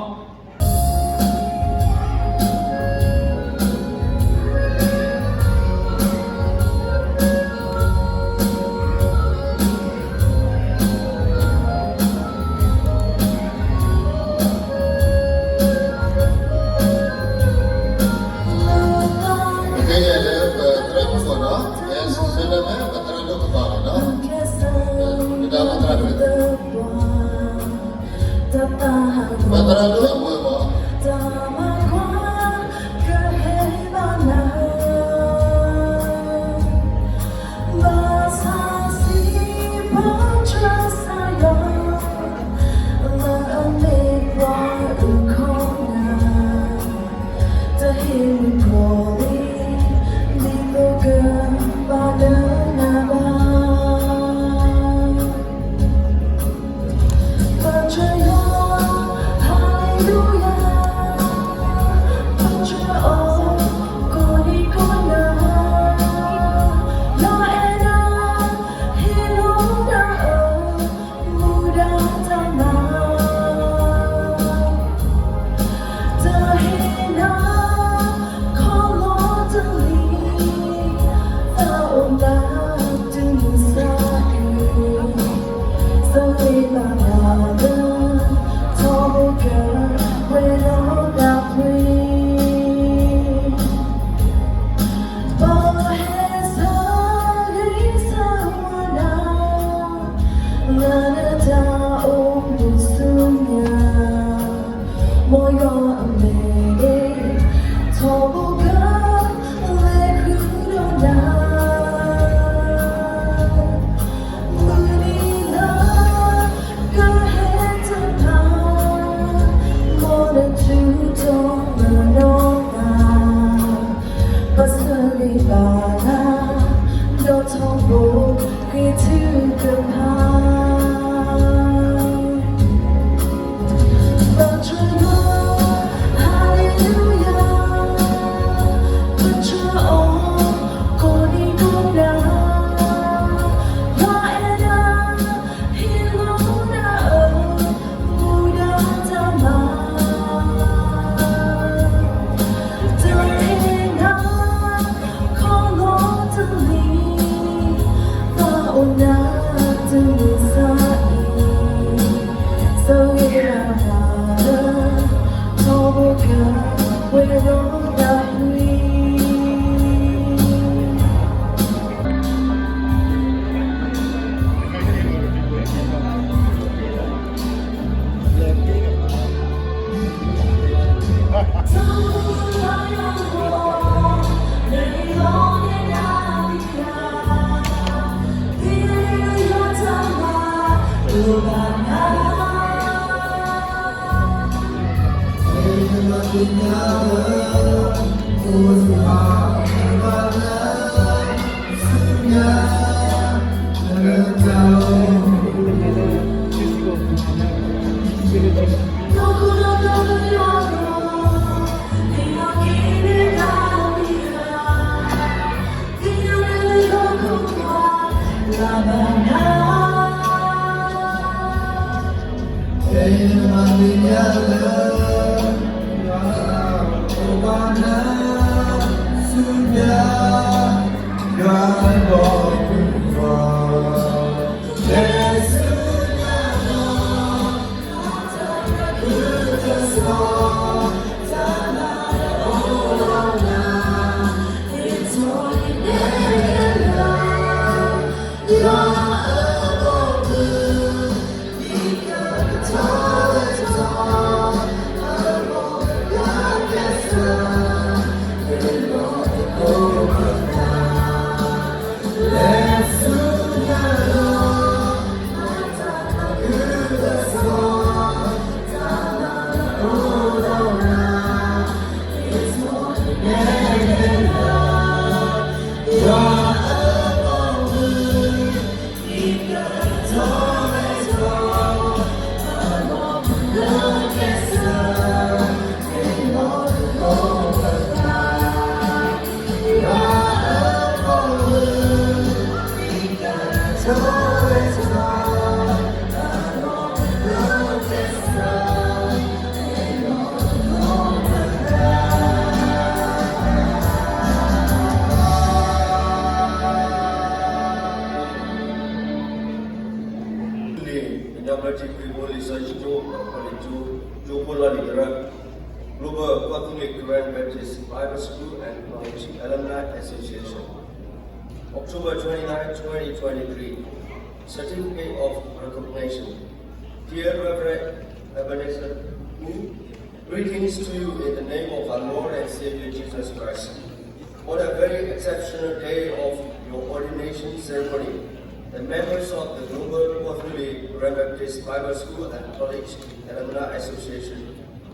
ကဲယဲၢ်လၢပသရၣ်မုၣ်ဘၣ်နီၤ, ယဲၢ်ဆၢလၢမဲာ် ပသရၣ်ဒိၣ်ကပၤဘၣ်နီၤ, ပဒၣ်ပသရၣ်မုၣ် ပသရၣ်ဒိၣ်အမုၢ်ဘၣ် တၢ်မၤကွၢ်ကဟဲဘၣ်နၤ ဘၣ်ဆၣ်စံးဘၣ်ကစၢ်ယွၤ လၢအမ့ၢ်ပှၤအုၣ်ခီၣ်နၤ တဟ့ၣ်မုၢ်ကီၤလံ ဒ်သိးကဘၣ်လၢနၤဘၣ်. ပတြၢၤယွၤ, Hallelujah, ပတြၢၤအီၤ ကိးနံၤကိးနၤ, ယွၤအဲၣ်နၤ, ဟ့ၣ်လီၤနၤအမူဒါတၢ်မၤ တဟ့ၣ်နၤ ခီလီၤတလံၤ, သးအိၣ်နၤတုၤမုၢ်ဆါအံၤ, စံးဘၣ်နၤလၢ ထီဘိကဝဲၤလီၤတၢ်ပှ့ၤ ပဟဲဆၢဂ့ၤဆၢဝါနၤ, လၢနတၢ်အိၣ်မူဆူညါ, မ်ယွၤအမဲာ်န့ၣ် ထီဘိက လဲၤဃုာ်ဒီးနၤ မုၢ်နံၤလၢကဟဲတဖၣ်, မ်နထူးထီၣ်မၤနီၢ်သး, ပဆၢဂ့ၤဘၣ်နၤ, ဒီးထီဘိဂ့ၤထုကဖၣ် ပတြၢၤယွၤ, Hallelujah, ပတြၢၤအီၤ ကိးနံၤကိးနၤ, ယွၤအဲၣ်နၤ, ဟ့ၣ်လီၤနၤအမူဒါတၢ်မၤ တဟ့ၣ်နၤ ခီလီၤတလံၤ, သးအိၣ်နၤတုၤမုၢ်ဆါအံၤ, စံးဘၣ်နၤလၢ ထီဘိကဝဲၤလီၤတၢ်ပှ့ၤ Thank you. န့ၣ် ကညီဘျၢထံခရံာ်ဖိ လံာ်စီဆှံကၠိ ကီၢ်လံာ်ကၠိ ကၠိဖိလီၢ်လံၤကရၢ Global ကီၢ်သူလ့ၤ Karen Baptist Bible School and College Alumni Association, October twenty-nine, twenty twenty-three. Certificate of Recognition. Dear Reverend Ebenezer Wu, greetings to you in the name of our Lord and Savior Jesus Christ. On a very exceptional day of your ordination ceremony, the members of the Global Karen Baptist Bible School and College Alumni Association,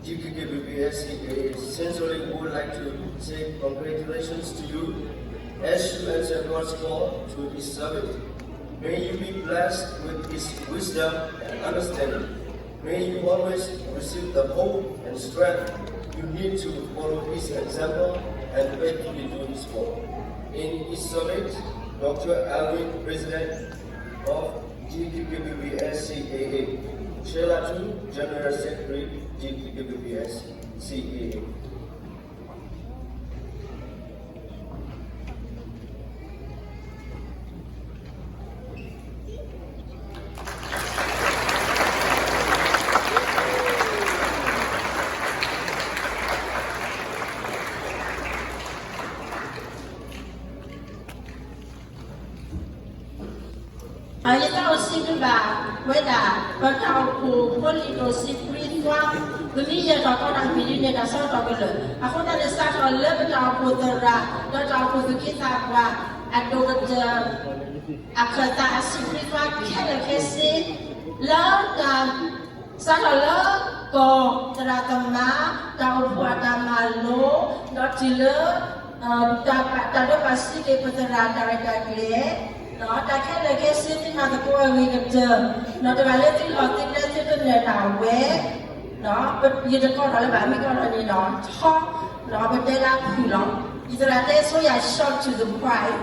G K K B B S C A A, sincerely would like to say congratulations to you as you answer God's call to His service. May you be blessed with His wisdom and understanding. May you always receive the hope and strength you need to follow His example and faithfully do His work. In His service, Doctor Alvin, President of G K K B B S C A A, Sheila Tu, General Secretary, G K K B B S C A A. ယသးအိၣ်စံးဘျုးဘၣ်ဝဲဒၣ် ပတၢ်အိၣ်ဖှိၣ်ဖိလံၤဒိၣ်စံးဘျုးသွါ ပမ့ၢ်ယဲၢ်ထီၣ်ကီးတၢ်မံၤဒ်န့ၣ် တၢ်ဆၢကတီၢ်ကလၢာ် အဃိသတးန့ၣ် စးထီၣ်လၢပတၢ်အိၣ်ဖှိၣ်သရၣ် ဒီးတၢ်အိၣ်ဖှိၣ်သူၣ်က့သးပှၢ် အဒိၣ်ကတၢၢ် အခၢၣ်သးအစံးဘျုးသွါခဲလၢာ်ခဲဆ့ လၢတၢ် စးထီၣ်လၢကီၢ်သရၣ်သမါ တၢ်အိၣ်ဖှိၣ်အတၢ်မၤလိ ဒီးတုၤလၢ တၢ်ဒိးဘၣ်စံးက့ၤပသရၣ်တၢ်ရဲၣ်တၢ်ကျဲၤ တၢ်ခဲလၢာ်ခဲဆ့ သုမၤသကိးအဂ့ၤကတၢၢ် ဒီးတဂၤလၢသုလီၢ်သုကျဲသုတနၢၤတၢ်ဝဲ ယတကိးထီၣ်လၢၤဘၣ် မ့ၢ်ကိးထီၣ်န့ၣ်ဒီး ထီ ပတဲလၢဖုၣ်လီၤ. ယသရၣ်တဲဆိယၤ short to the point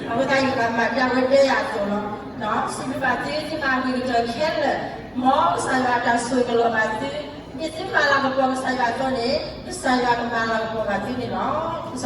အဃိသတး ယကဘၣ်မၤတၢ်ဝဲတဲယၤအသိးလီၤ. စံးဘျုးဘၣ်သု သုမၤဂ့ၤကတၢၢ်ခဲလၢာ် မ်ကစၢ်ယွၤအတၢ်ဆိၣ်ဂ့ၤကလီၤဘၣ်သု, မ့ၢ်သုမၤလၤကပီၤကစၢ်ယွၤအသိးန့ၣ် ကစၢ်ယွၤကမၤလၤကပီၤဘၣ်သုန့ၣ်လီၤ.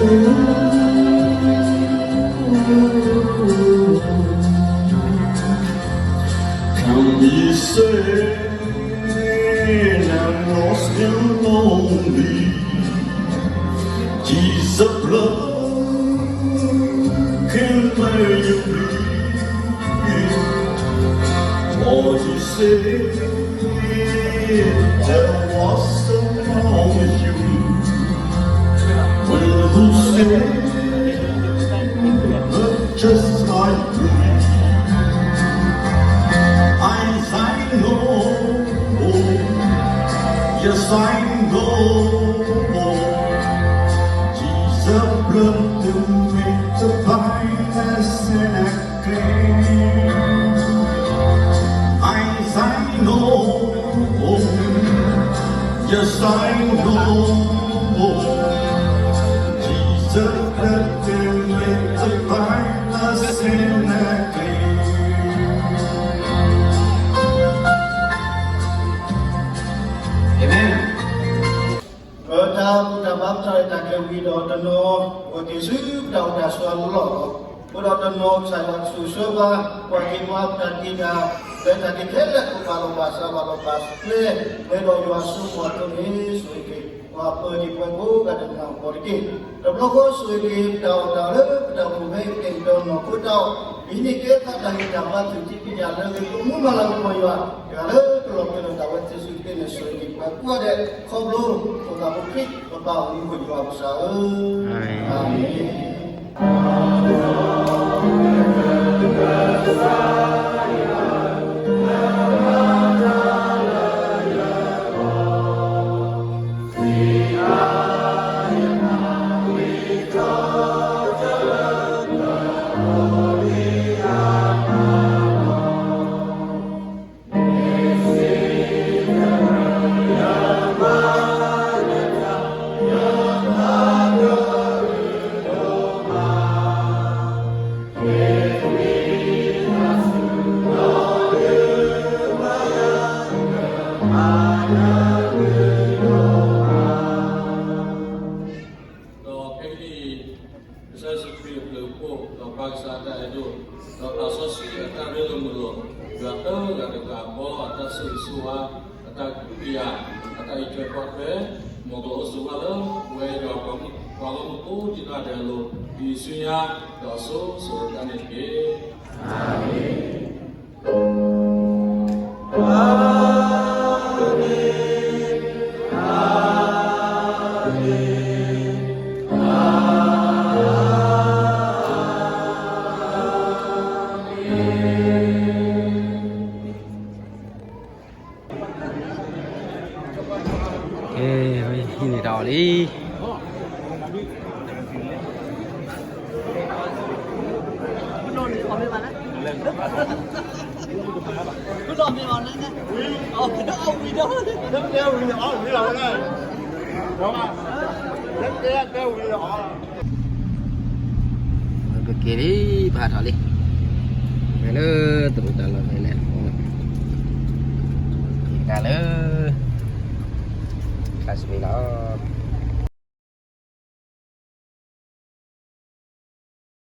Come, ye sinners, lost and lonely, Jesus' blood can clear you free. All ye sinners, there was a promise you will who said, just like me. I say no more. Yes, I know more. Jesus' blood to make the blindness and I say no more. Yes, I know more. Jesus Christ in me, the final sin I claim. Amen. ပတၢ်ဘူၣ်တၢ်ဘါပတၢ်ရဲၣ်တၢ်ကျဲၤဝံၤဒီးတနီၤ, ပက့ၤဆူပတၢ်အိၣ်တၢ်ဆိးအလီၢ်လီၤ. အဃိဒီးတနီၤကစၢ်ယွၤကဆိၣ်ဂ့ၤဆၢပှၤ, ပှၤက့ၤမၤပတၢ်တက့ၢ်တၢ်, လၢတၢ်က့ၤခဲလၢာ် ပဘၣ်လီၤဘၣ်စးဘၣ်လီၤဘၣ်ကျဲ, ပှဲၤဒီးယွၤအစိကမီၤအသိးန့ၣ် ဆိၣ်ဂ့ၤက့ၤ ပှၤပၢတံၤပှၤကိးဂၤဒဲးန့ၣ်အဂီၢ်တက့ၢ်. တဘျီဃီဆိၣ်ဂ့ၤက့ၤပတၢ်အီၣ်တၢ်အီလၢပတၢ်အိၣ်မူဖဲအံၤကဲအံၤဒီးနီၢ်ခိတၢ်အီၣ်, ဒ်န့ၣ်ကဲသးတၢ်ဂံၢ်တၢ်ဘါ သုးထံပညၣ်လၢအဂ့ၤ ပမူမၤလၤကပီၤယွၤ, တဂၤလၢပလီၢ်ပလၢၢ်ဒၣ်ဝဲသ့ၣ်စူၢ်က့ၤန့ၣ် ဆိၣ်ဂ့ၤက့ၤပှၤကိးဂၤဒဲး ခီဖျိ ပသးဖိခရံာ်ပပၢ်အိၣ်မူပယွၤကစၢ်ဧၢ, အၤမ့ၣ်. ဒီးခဲကနံၣ်အံၤ ကစၢ်ယ့ၣ်ၡူးခရံာ်အဘျုးအဖှိၣ်, ဒီးပၢ်ကစၢ်အတၢ်အဲၣ်ဒိၣ်, ဒီးသးစီဆှံအတၢ်ရ့လိာ်မုာ်လိာ်, ယွၤသၢဂၤတဂၤအဘီအတၢ်ဆိၣ်ဂ့ၤဆိၣ်ဝါ, အတၢ်ကဟုကယာ်, အတၢ်အံးထွဲကွၢ်ထွဲ, မ်ကအိၣ်ဆိးဝါလၢပဝဲဒီးပှၤဂီၢ်မုၢ်ကိးဂၤဒဲးအလိၤ, ဒ်ဆူညါ, ဒီးစိၤစိၤတၢ်န့ၣ်တက့ၢ်. အၤမ့ၣ်. ကဲ, ဟံးန့ၢ်တၢ်အီၣ်လံ. ပက့ၤလံ, ပဟးထီၣ်လံ, ဝဲလၢတရူးတၢ်လီၢ်ဖဲလဲၣ်, က့ၤကဒါလၢ classmate လီၤ.